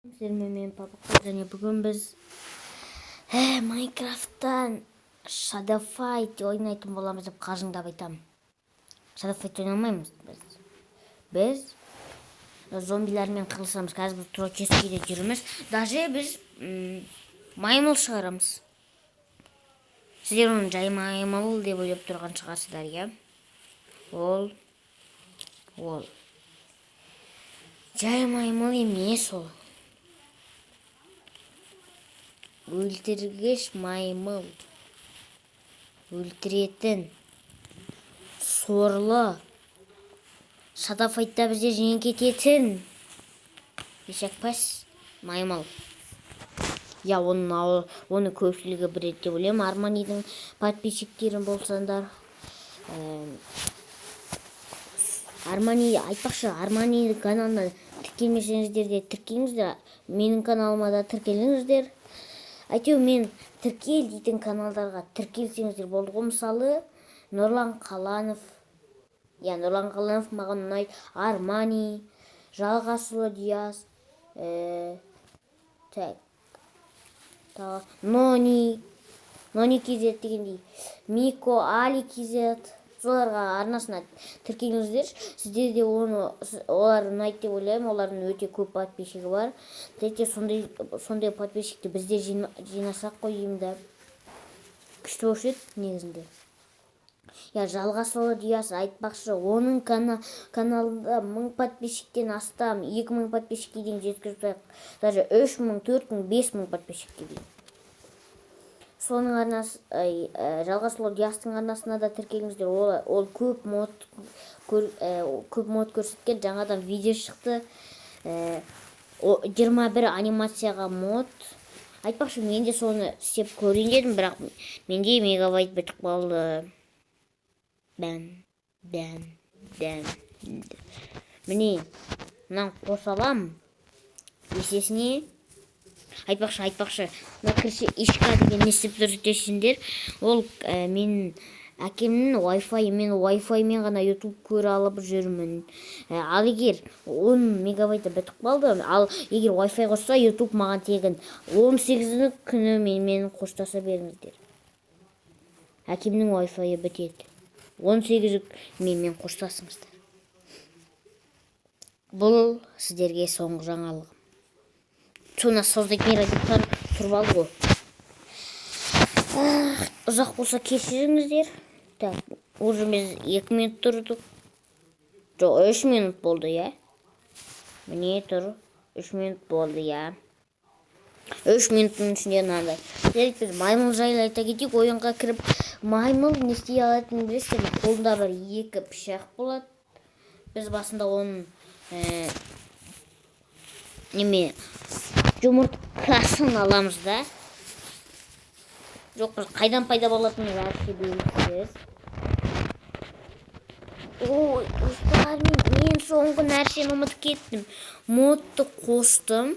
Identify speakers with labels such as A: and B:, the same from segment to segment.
A: Сіздермен мен, Папа, және бүгін біз Майнкрафттан Shadow Fight ойнайтын боламыз деп қалжыңдап айтамын. Shadow Fight ойнамаймыз біз. Біз зомбилермен қырылысамыз. Қазір біз Троческийде жүрміз. Даже біз маймыл шығарамыз. Сіздер оны жай маймыл деп ойлап тұрған шығарсыздар, иә? Ол жай маймыл емес ол. Өлтіргіш маймыл. Өлтіретін. Сорлы. Shadow Fight'та бізде жеңіп кететін. Ешекпас маймыл. Я оны көпшілігі біледі деп ойлаймын. Арманидің подписчиктерім болсаңдар. Армани айтпақшы, Армани каналына тіркелмесеңіздер де тіркеліңіздер. Менің каналыма да тіркеліңіздер. Әйтеуір мен тіркел дейтін каналдарға тіркелсеңіздер болды ғой. Мысалы, Нұрлан Қаланов. Я, Нұрлан Қаланов маған ұнайды. Армани, Жалғасұлы Диас, так, тағы Нони, Нони KZ дегендей, Мико, Али KZ, соларға арнасына тіркеліңіздер. Сіздер де олар ұнайды деп ойлаймын. Олардың өте көп подписчигі бар. Тәте, сондай подписчикті біз де жинасақ қой деймін да. Күшті болушы еді негізінде. Я, Жалғасұлы Диас айтпақшы, оның каналында 1000 подписчиктен астам, 2000 подписчикке дейін жеткізіп тастайық. Даже 3000, 4000, 5000 подписчикке дейін. Соның арнасы, ай, Жалғасұлы Диастың арнасына да тіркеліңіздер. Ол көп мод көрсеткен, жаңадан видео шықты. 21 анимацияға мод. Айтпақшы, мен де соны істеп көрейін дедім, бірақ менде мегабайт бітіп қалды. Бәм, бәм, бәм. Міне, мынаны қоса аламын. Есесіне айтпақшы, мына кірсе ишка деген не істеп тұр десеңдер, ол менің әкемнің Wi-Fi, мен Wi-Fi-мен ғана YouTube көре алып жүрмін. Ал егер 10 мегабайты бітіп қалды, ал егер Wi-Fi қосса, YouTube маған тегін. 18 күні менімен қоштаса беріңіздер. Әкемнің Wi-Fi бітеді. 18 менімен қоштасыңыздар. Бұл сіздерге соңғы жаңалығым. Соны создать мира деп тұрып алды ғой. Ах, ұзақ болса кешіріңіздер. Так, уже біз 2 минут тұрдық. Жоқ, 3 минут болды, иә. Міне тұр, 3 минут болды, иә. 3 минуттың ішінде мынандай. Жарайды, біз маймыл жайлы айта кетейік. Ойынға кіріп, маймыл не істей алатынын білесіздер ме? Қолында бір екі пышақ болады. Біз басында оның неме жұмыртқасын аламыз да. Жоқ, біз қайдан пайда болатыны вообще белгісіз. Ой, достар, мен соңғы нәрсені ұмытып кеттім. Модты қостым.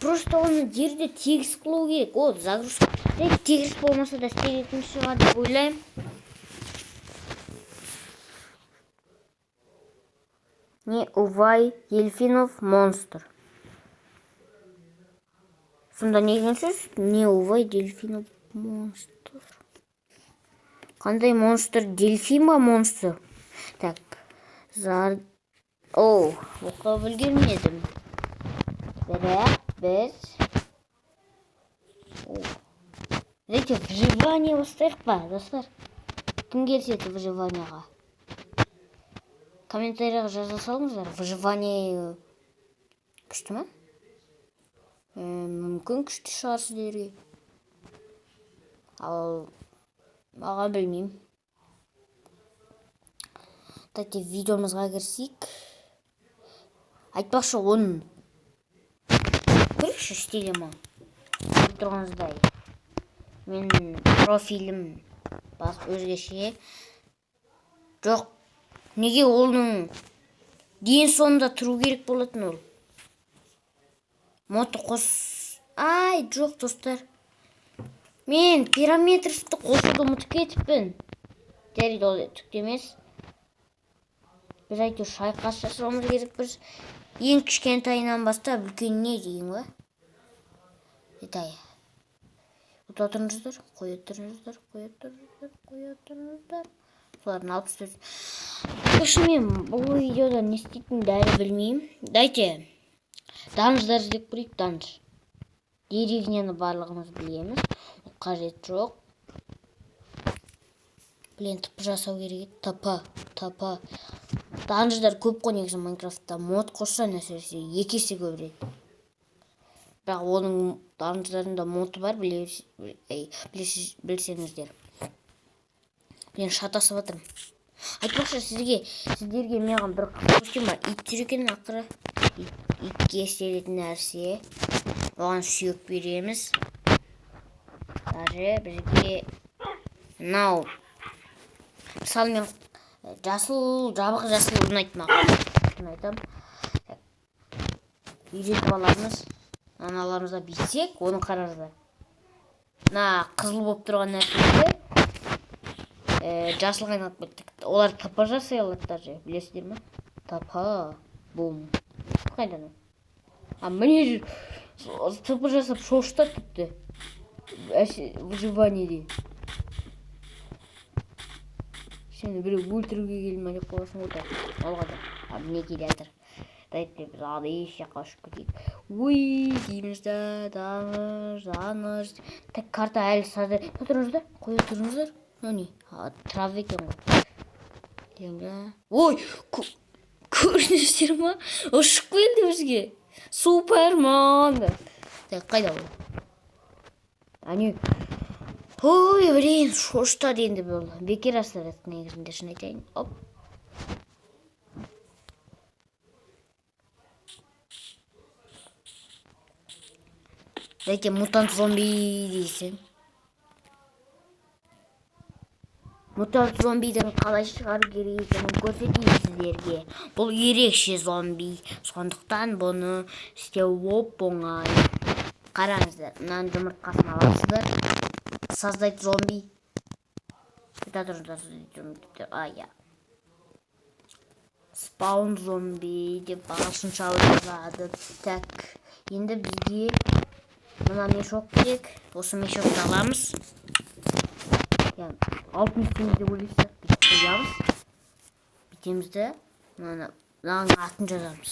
A: Просто оны жерде тегіс қылу керек. О, загрузка. Тегіс болмаса да істелетін шығар деп ойлаймын. Не убивай дельфинов монстр. Сонда не деген сөз? Не убивай дельфинов монстр. Қандай монстр? Дельфин ба монстр? Так. Зар... Оу, оқып үлгермедім. Бірақ біз... О. Знаете, выживание бастайық па, достар? Кім келіседі выживанияға? Комментарийға жаза салыңыздар. Выживание күшті ма? Мүмкін күшті шығар сіздерге. Ал маған білмеймін. Давайте видеомызға кірсек. Айтпақшы, оның көрейікші істеле ма? Көріп тұрғаныңыздай, менің профилім бас өзгеше. Жоқ, неге оның ең соңында тұру керек болатын ол? Модты қос... Ай, жоқ, достар. Мен параметрсті қосуды ұмытып кетіппін. Жарайды, ол түк емес. Біз әйтеуір шайқас жасауымыз керекпіз. Ең кішкентайынан бастап үлкеніне дейін ғой. Дай. Ұта тұрыңыздар, қоя тұрыңыздар, қоя тұрыңыздар, қоя тұрыңыздар. Солардың 64. Короче, мен бұл видеода не істейтінімді әлі білмеймін. Дайте данждар іздеп көрейік, данж. Деревняны барлығымыз білеміз. Ол қажет жоқ. Блин, ТП жасау керек еді. ТП, ТП. Данждар көп қой негізі Майнкрафтта. Мод қосса, әсіресе екі есе көбірек. Бірақ оның данждарында моды бар, білсеңіздер. Мен шатасып жатырмын. Айтпақшы, сіздерге маған бір қызық көрсетейін ба? Ит жүр екен ақыры. Итке істелетін нәрсе. Оған сүйек береміз. Даже бізге мынау, мысалы, мен жасыл, жабық жасыл ұнайды маған. Шын айтамын. Үйретіп аламыз. Мынаны аламыз да бүйтсек, оны қараңыздар. Мына қызыл болып тұрған нәрсесі жасылға айналып кетті. Олар ТП жасай алады даже, білесіздер ме? ТП. Бум. Қайда анау? А, міне жүр. ТП жасап шошытады тіпті. Выживаниеде. Сені біреу өлтіруге келді ма деп қоясың ғой да. Алға да. А, міне келе жатыр. Давайте біз еш жаққа ұшып кетейік. Ой, дейміз да, даныш, даныш. Так, карта әлі сазды. Тұрыңыздар, қоя тұрыңыздар. Мынау не? А, трава екен ғой. Деймін да. Ой, көрдіңіздер ма? Ұшып келді бізге. Суперман. Так, қайда ол? Әне. Ой, блин, шошытады енді бұл. Бекер асырады негізінде, шын айтайын. Оп. Давайте мутант зомби дейсің. Мутант зомбидің қалай шығару керек екенін көрсетейін сіздерге. Бұл ерекше зомби. Сондықтан бұны істеу оп-оңай. Қараңыздар, мынаның жұмыртқасын аласыздар. Создать зомби. Это тоже создать зомби. А, я. Спаун зомби деп ағылшынша жазады. Так, енді бізге мына мешок керек. Осы мешокты аламыз. Яғни алтын істейміз деп ойлайсыздар. Бүйтіп қоямыз. Бүйтеміз де, мынаның атын жазамыз.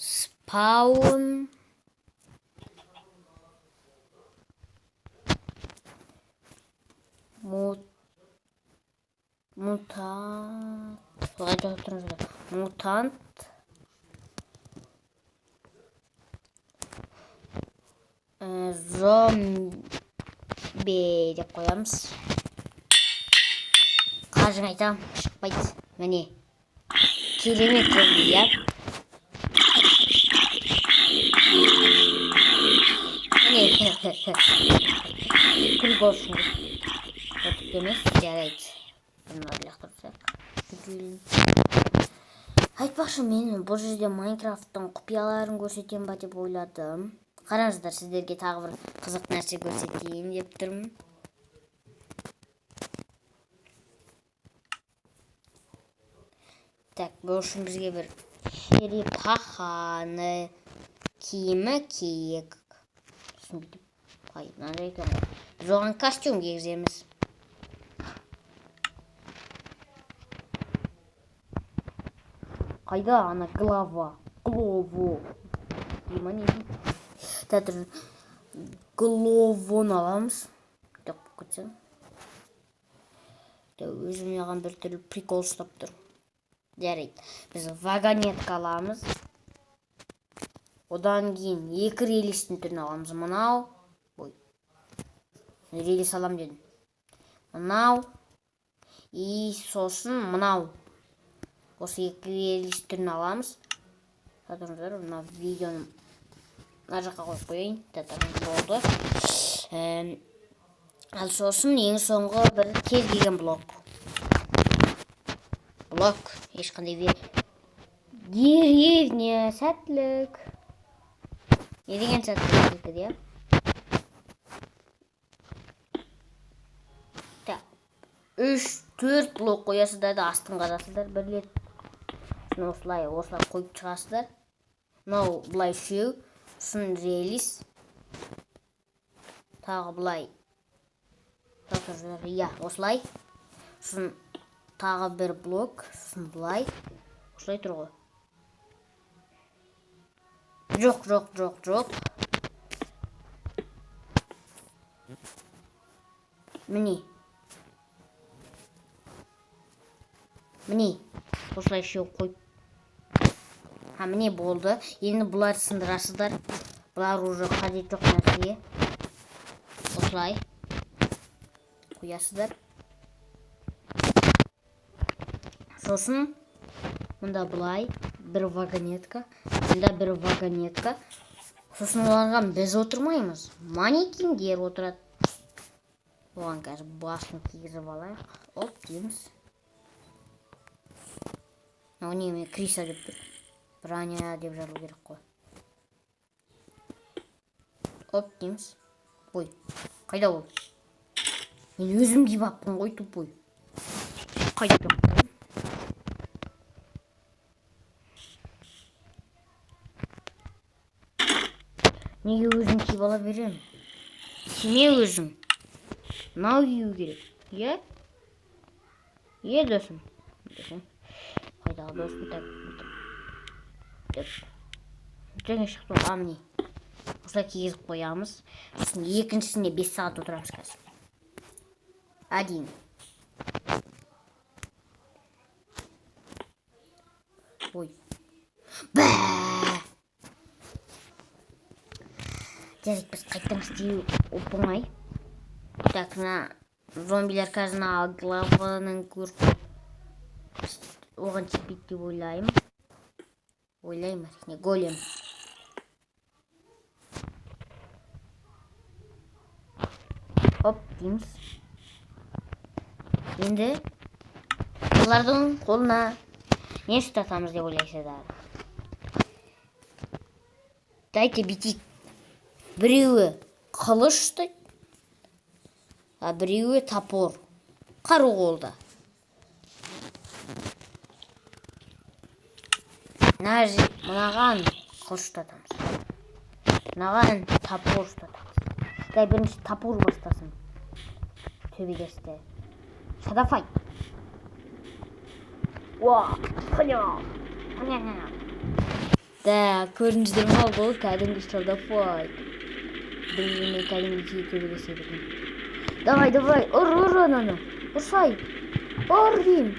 A: Спаун мутант, қалай жазып тұрмыз? Мутант зомби деп қоямыз. Қалжың айтамын, шықпайды. Міне. Керемет зомби, иә? Міне. Күлкі болсын. Өтіп емес, жарайды. Бұны лақтырып тастайық. Айтпақшы, мен бұл жерде Майнкрафттың құпияларын көрсетем ба деп ойладым. Қараңыздар, сіздерге тағы бір қызық нәрсе көрсетейін деп тұрмын. Так, бұл үшін бізге бір черепаханы киімі киік. Сосын бүйтіп, ай, мынандай екен ғой. Біз оған костюм кигіземіз. Қайда ана голова? Голову. Дей ма, не дейді? Театр головоны аламыз. Деп кетсең. Өзім маған бір түрлі прикол ұстап тұр. Жарайды. Біз вагонетка аламыз. Одан кейін екі релистің түрін аламыз. Мынау. Ой. Релис алам дедім. Мынау. И сосын мынау. Осы екі релис түрін аламыз. Тұрыңыздар, мына видеоны мына жаққа қойып қояйын. Болды. Ал сосын ең соңғы бір кез келген блок. Блок. Ешқандай деревня, сәттілік. Не деген сәттілік иә? Так. 3, Төрт блок қоясыздар да, астын қазасыздар бір рет. Сосын осылай, осылай қойып шығасыздар. Мынау былай үшеу, сосын рельс. Тағы былай. Иә, осылай. Сосын тағы бір блок, сосын былай. Осылай тұр ғой. Жоқ, жоқ, жоқ, жоқ. Міне. Міне. Осылай үшеу қойып. Ha, міне болды. Енді бұларды сындырасыздар. Бұлар уже қажет жоқ нәрсе. Осылай қоясыздар. Сосын мында былай бір вагонетка, мында бір вагонетка. Сосын оларға біз отырмаймыз. Манекендер отырады. Оған қазір басын кигізіп алайық. Оп дейміз. Мынау неме криса деп тұр. Броня деп жазу керек қой. Оп дейміз. Ой, қайда ол? Мен өзім киіп алыппын ғой, тупой. Қайда? Неге өзім киіп ала беремін? Киме өзің. Мынау кию керек. Иә? Иә, досым. Досым. Қайдағы досым? Так, деп. Жаңа шықты ғой, а, міне. Осылай кигізіп қоямыз. Сосын екіншісіне 5 сағат отырамыз қазір. Один. Ой. Бә! Жарайды, біз қайтадан істеу оп-оңай. Так, мына зомбилер қазір мына главаның көріп оған тиіп деп ойлаймын. Ойлаймын, әрине, голем. Оп дейміз. Енді олардың қолына не ұстатамыз деп ойлайсыздар? Давайте бүйтейік. Біреуі қылыш ұстайды, а біреуі топор. Қару қолда. Мынаған қылыш ұстатамыз. Мынаған топор ұстатамыз. Дай бірінші топор бастасын. Төбелесті. Шадафай. Уа, паня. Паня. Да, көрдіңіздер ма, бұл кәдімгі шадафай. Бір-бірімен кәдімгідей төбелеседі екен. Давай, давай, ұр, ұр ананы. Ұрсай. Ұр деймін.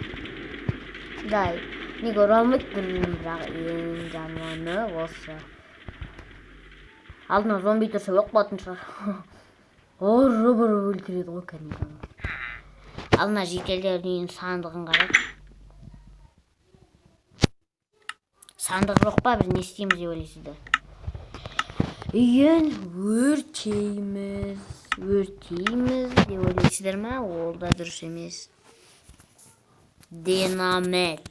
A: Дай. Неге ұра алмайды білмеймін, бірақ ең жаманы осы. Алдына зомби тұрса өліп қалатын шығар. Ұрып ұрып өлтіреді ғой кәдімгі. Ал мына жителдердің үйінің сандығын қарайық. Сандық жоқ па, біз не істейміз деп ойлайсыздар? Үйін өртейміз, өртейміз деп ойлайсыздар ма? Ол да дұрыс емес. Динамит.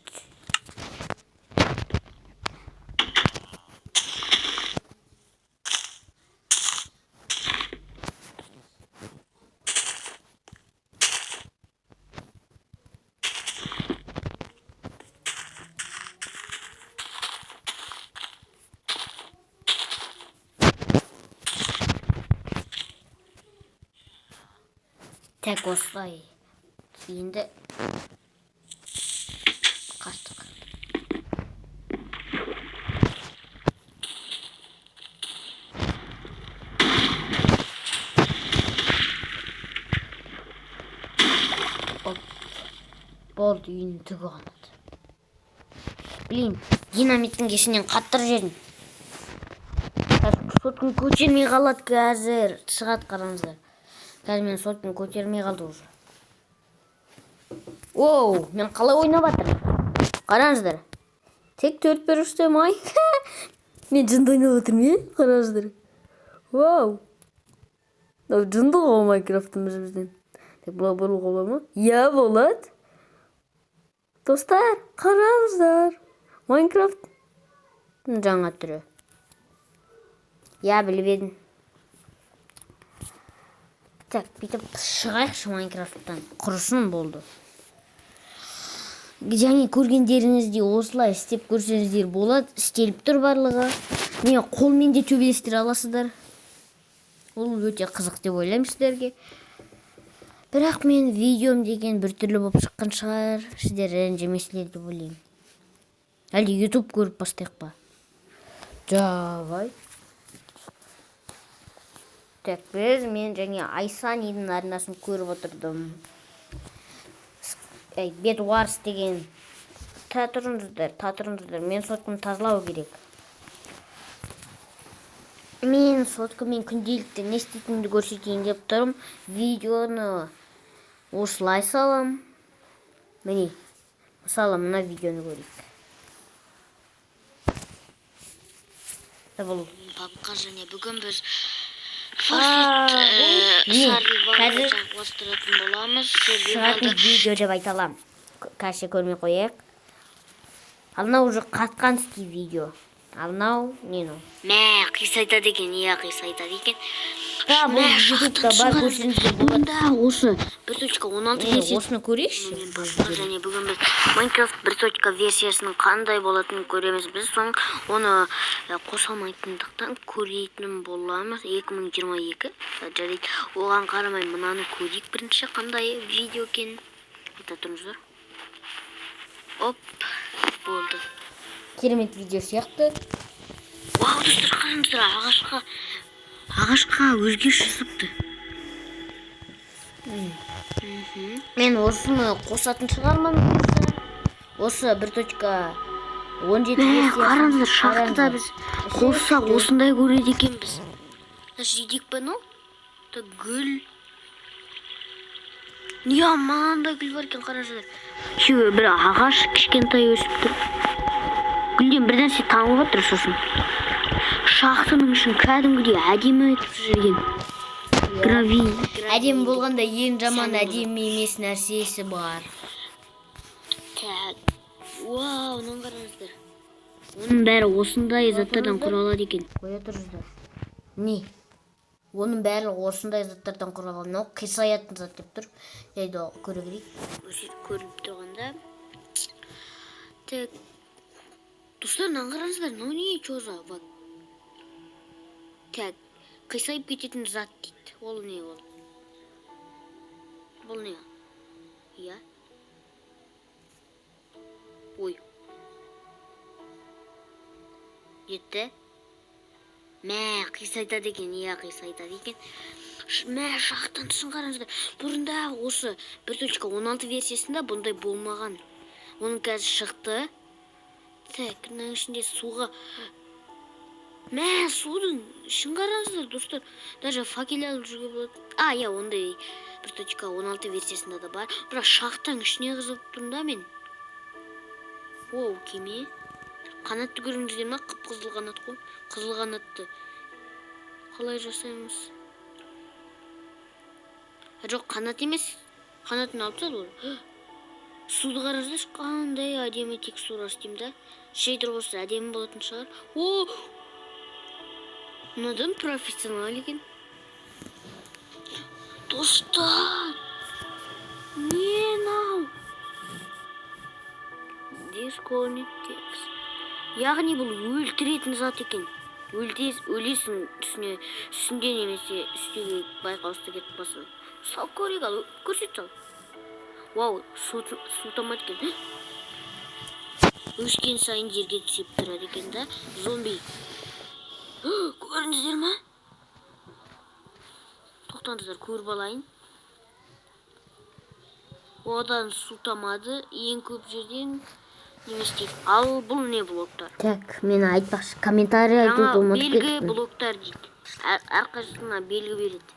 A: Так, осылай. Енді қаштық. Оп. Болды, үйінің түгі қалмады. Блин, динамиттің кесірінен қаттырып жібердім. Қазір соткам көтермей қалады қазір. Шығады, қараңыздар. Қазір мен соткам көтермей қалды уже. Оу, мен қалай ойнап жатырмын? Қараңыздар. Тек төрт бір үште май. Мен жынды ойнап жатырмын, е? Қараңыздар. Вау. Мынау жынды ғой Майнкрафтымыз бізден. Тек былай бұруға бола ма? Иә, болады. Достар, қараңыздар. Майнкрафт жаңа түрі. Иә, біліп едім. Так, бүйтіп шығайықшы Майнкрафттан. Құрысын болды. Және көргендеріңіздей, осылай істеп көрсеңіздер болады. Істеліп тұр барлығы. Не, қолмен де төбелестіре аласыздар. Ол өте қызық деп ойлаймын сіздерге. Бірақ мен видеом деген біртүрлі болып шыққан шығар, сіздер ренжімейсіздер деп ойлаймын. Әлде Ютуб көріп бастайық па? Давай. Так, біз, мен және Айсанидің арнасын көріп отырдым. Әй, Бедварс деген. Та тұрыңыздар, та тұрыңыздар, мен соткамды тазалау керек. Мен соткамен күнделікті не істейтінімді көрсетейін деп тұрмын. Видеоны осылай салам. Міне, мысалы, мына видеоны көрейік. Бұл
B: Папқа. Және бүгін біз
A: міне, қазір
B: жалғастыратын боламыз.
A: шығатын видео деп айта аламын. Қазір көрмей қояйық. Ал мынау уже қатқанский видео. Ал мынау не, мынау?
B: Мә, қисайтады екен, иә, қисайтады екен.
A: Да, бұл
B: Мә,
A: Ютубта
B: шахтаның
A: бар,
B: ішін
A: көрсеңіздер болады.
B: Мұнда осы 1.16
A: Міне,
B: версиясы.
A: осыны көрейікші.
B: Мен Папқа. Және бүгін біз Майнкрафт 1 точка версиясының қандай болатынын көреміз. Біз соң оны қоса алмайтындықтан көретін боламыз. 2022. Жарайды, оған қарамай мынаны көрейік бірінші, қандай видео екенін. Айта тұрыңыздар. Оп, болды.
A: Керемет видео сияқты.
B: Вау, достар, қараңыздар, ағашқа өзгеріс жасапты.
A: Мен осыны қосатын шығармын бұйырса. Осы 1.17
B: Мә,
A: версиясын.
B: қараңыздар, шахтада
A: Қараңыздар.
B: біз қоссақ, осындай көреді екенбіз. Жидек па мынау? Та гүл. Не, мынандай гүл бар екен, қараңыздар. Еще бір ағаш кішкентай өсіп тұр. Гүлден бір нәрсе тамып жатыр сосын. Шахтаның ішін кәдімгідей әдемі етіп жіберген. Гравий.
A: Әдемі болғанда, ең жаман
B: Сән.
A: әдемі емес нәрсесі бар.
B: Так. Вау, мынаны қараңыздар. Оның бәрі осындай заттардан құралады екен.
A: Қоя тұрыңыздар. Не? Оның бәрі осындай заттардан құралған. Мынау қисаятын зат деп тұр. Жайды көре берейік.
B: Көрініп тұрғанда. Так. Достар, мынаны қараңыздар, мынау не, чё за вот? Так, қисайып кететін зат дейді. Ол не ол? Бұл не? Иә. Ой. Жетті. Мә, қисайтады екен, иә, қисайтады екен. Мә, шахтаның түсін қараңыздар. Бұрында осы 1.16 версиясында бұндай болмаған. Оның қазір шықты. Так, мынаның ішінде суға. Мә, судың ішін қараңыздар, достар. Даже факел алып жүруге болады. А, иә, ондай 1.16 версиясында да бар. Бірақ шахтаның ішіне қызығып тұрмын да мен. Оу, кеме. Қанатты көрдіңіздер ма? Қып қызыл қанат қой. Қызыл қанатты қалай жасаймыз? А, жоқ, қанат емес. Қанатын алып тастады ғой. Суды қараңыздаршы, қандай әдемі текстурасы деймін да. Шейдер қосса, әдемі болатын шығар. О, мынадан профессионал екен. Достар, не мынау? Disconnect. Яғни бұл өлтіретін зат екен. Өлесің үстіне, үстінде немесе үстіне байқаусызда кетіп қалсаң. Салып көрейік, ал көрсет, сал. Вау, су тамады екен. Өскен сайын жерге түсіп тұрады екен да. Зомби. Көрдіңіздер ма? Тоқтаңыздар, көріп алайын. Одан су тамады ең көп жерден немесе дейді. Ал бұл не блоктар?
A: Так, мен айтпақшы, комментарий
B: Жаңа
A: айтуды ұмытып
B: белгі
A: кеттім.
B: блоктар дейді. Әрқайсысына белгі береді.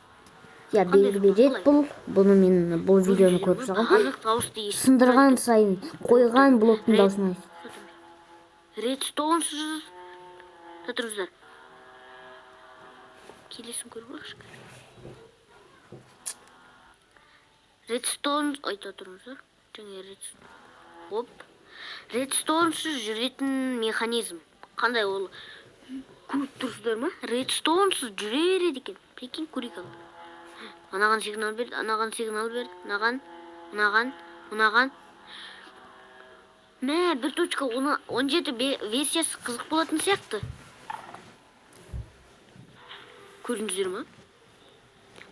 A: Иә, белгі береді бұл. Бұны мен бұл видеоны көріп шығамын.
B: Азық дауысты естіп.
A: Сындырған сайын қойған блоктың дауысын айт.
B: Редстоунсыз тұрыңыздар. Келесін көріп алайықшы. Редстоун айта тұрыңыздар. Жаңа редстоун. Оп. Редстоунсыз жүретін механизм. Қандай ол? Көріп тұрсыздар ма? Редстоунсыз жүре береді екен. Прикинь, көрейік ал. Анаған сигнал берді, анаған сигнал берді, мынаған, мынаған, мынаған. Мә, 1.17 версиясы қызық болатын сияқты. Көрдіңіздер ма?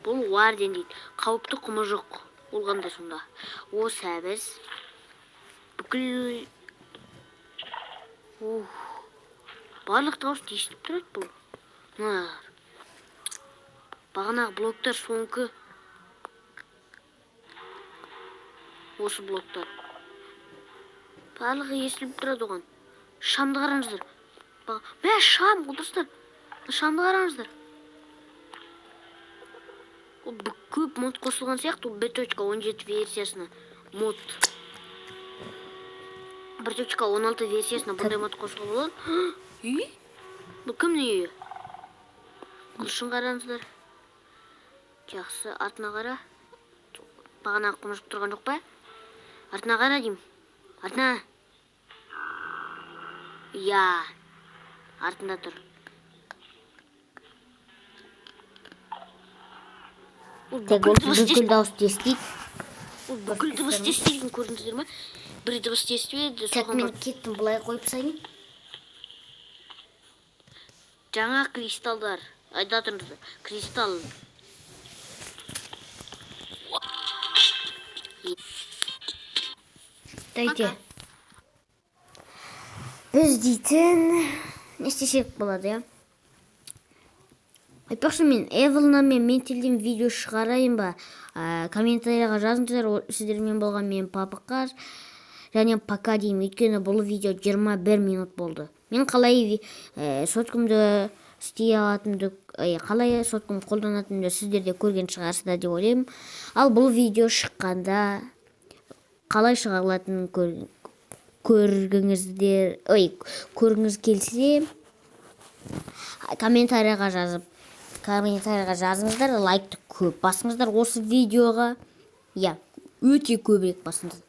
B: Бұл Warden дейді. Қауіпті құмыжық. Ол қандай сонда? О, сәбіз. Бүкіл. Ух. Барлық дауысты естіп тұрады бұл. Мыналар. Бағанағы блоктар соңғы. Осы блоктар. Барлығы естіліп тұрады оған. Шамды қараңыздар. Мә, шам, достар. Шамды қараңыздар. Ол көп мод қосылған сияқты, ол 1.17 версиясына мод. 1.16 версиясына бұндай мод қосуға болады. Үй? Бұл кімнің үйі? Қылышын қараңыздар. Жақсы, артына қара. Бағана құмырсық тұрған жоқ па? Артына қара деймін. Артына. Я. Артында тұр. Ол
A: Так,
B: бүкіл
A: ол
B: дыбысты
A: бүкіл дауысты естиді.
B: Ол бүкіл дыбысты естиді екен, көрдіңіздер ма? Бір дыбысты естіп еді,
A: Так,
B: соған
A: мен
B: барып.
A: Кеттім, былай қойып тастайын.
B: Жаңа кристалдар. Айда тұрыңыздар. Кристалл.
A: Дайте. Біз дейтін не істесек болады, иә? Айтпақшы, мен Эвелна мен Ментелден видео шығарайын ба? Комментарийға жазыңыздар. Сіздермен болған мен, Папықар. Және пока деймін, өйткені бұл видео 21 минут болды. Мен қалай соткамды істей алатынымды, қалай соткамды қолданатынымды сіздер де көрген шығарсыздар деп ойлаймын. Ал бұл видео шыққанда қалай шығарылатынын көргіңіздер, ой, көргіңіз келсе, комментарийға жазыңыздар, лайкты көп басыңыздар осы видеоға, иә, өте көбірек басыңыздар.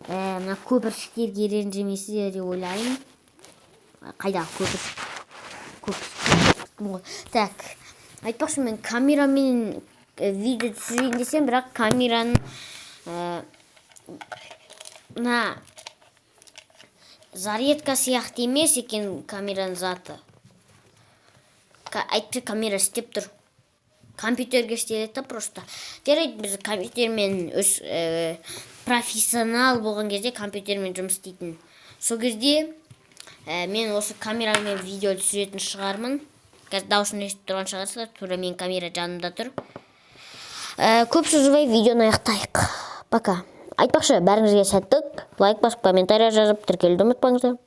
A: Мына көпіршіктерге ренжімейсіздер деп ойлаймын. Қайдағы көпіршік, көпіршік ғой. Так, айтпақшы, мен камерамен видео түсірейін десем, бірақ камераның мына зарядка сияқты емес екен камераның заты. Әйтпесе камера істеп тұр, компьютерге істеледі да просто. Жарайды, біз компьютермен өз профессионал болған кезде, компьютермен жұмыс істейтін, сол кезде мен осы камерамен видео түсіретін шығармын. Қазір дауысын естіп тұрған шығарсыздар, тура менің камера жанымда тұр. Көп созбай видеоны аяқтайық. Пока. Айтпақшы, бәріңізге сәттілік. Лайк басып, комментарий жазып, тіркелуді ұмытпаңыздар.